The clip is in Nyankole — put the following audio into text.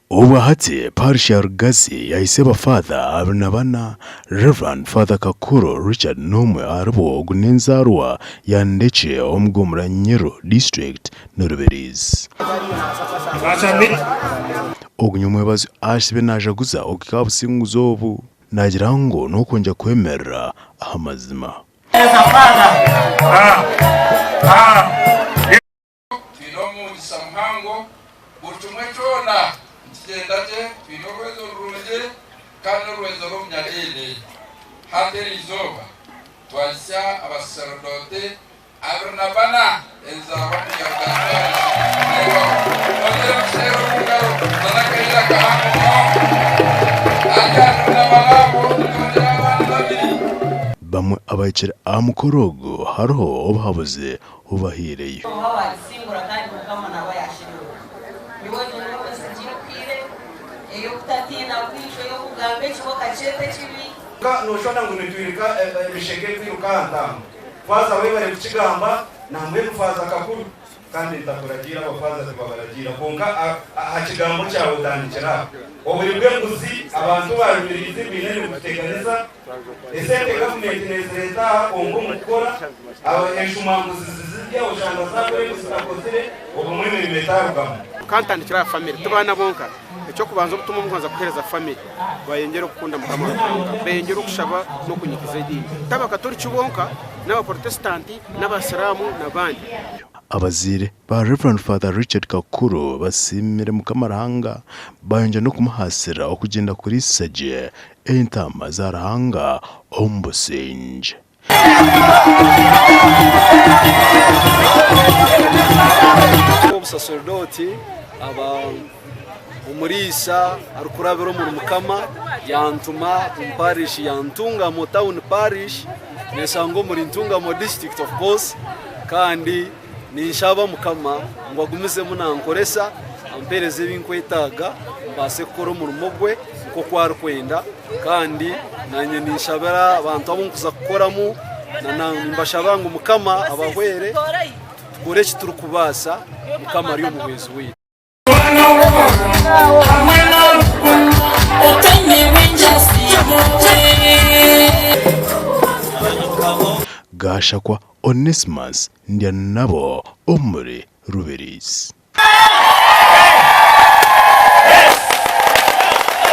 Obwahati Parish ya Rugazi yahitsya aba Father 24, Rev. Father Kakuru Richard n'omwe aharibo ogu n'enzaarwa ya Ndekye omu Gomora Nyero District n'Orubirizi. Ogu nyomwebazo asibe najaguza okuhika aha businguzi obu, nagira ngu n'okwongyera kwemerera aha mazima. Twine omugisha muhango, buri kimwe kyona nikigyenda gye, twine orwezo rurungi kandi n'orwezo rw'omunyadiini. Hati eri izooba twahitsya abasaserodooti 24 enzaarwa omuri Nyarugaju Parish. Reeba mwongyere mukiteere omu ngaro n'akaira kahango munonga. Hati 24 abo nitwongyeraho abandi babiri. Bamwe abahikire aha mukoro ogu hariho obuhabuzi obahaireyo. Oba wagisingura kandi Mukama nawe yashemererwa. Nyowe nyine emisingi ekuhire ey'okutatiina bwijo, ey'okugamba ekibi okakyeta ekibi. Noshwana ngu nitwiruka emishega ekwiruka aha ntambo. Faaza webare kukigamba, nambwenu Faaza Kakuru kandi ntakuragiira abafaaza tibabaragiira kwonka aha kigambo kyawe otandikire aho. Oburi bw'enguzi abantu barumiriize bwine nibututeganisa. Esente gavumenti nezireeta aha kwonka omu kukora enshumanguzi zizirya oshanga zakora ebi zitakozire obumwe emirimo etarugamu. Kantandikire aha family ti baana bonka, ekyokubanza obutumwa obukubanza kuhereza family bayongyere okukunda mukama Ruhanga, beyongyere okushaba nokunyikiza ediini ti abakatoriki bonka nabaporotesitanti nabasiramu nabandi. Abazaire ba Rev. Father Richard Kakuru basiimire Mukama Ruhanga bayongyera n'okumuhaasira okugyenda kuriisa gye Entaama za Ruhanga omu busingye. Obusaserdooti aba omuriisa arikurabira omuri Mukama yantuma omu parish ya Ntungamo town parish neshangwa omuri Ntungamo district of course kandi ninshaba Mukama ngu agumizemu nankoresa ampereze ebinkwetaaga mbaase kukora omurimo gwe nk'oku arikwenda kandi nanye ninshabira abantu abu nkuza kukoramu nimbashaba ngu Mukama abahwere tukore eki turikubaasa Mukama ari omuhwezi waitu. Gashakwa Onesmus Ndyanabo omuri Rubirizi.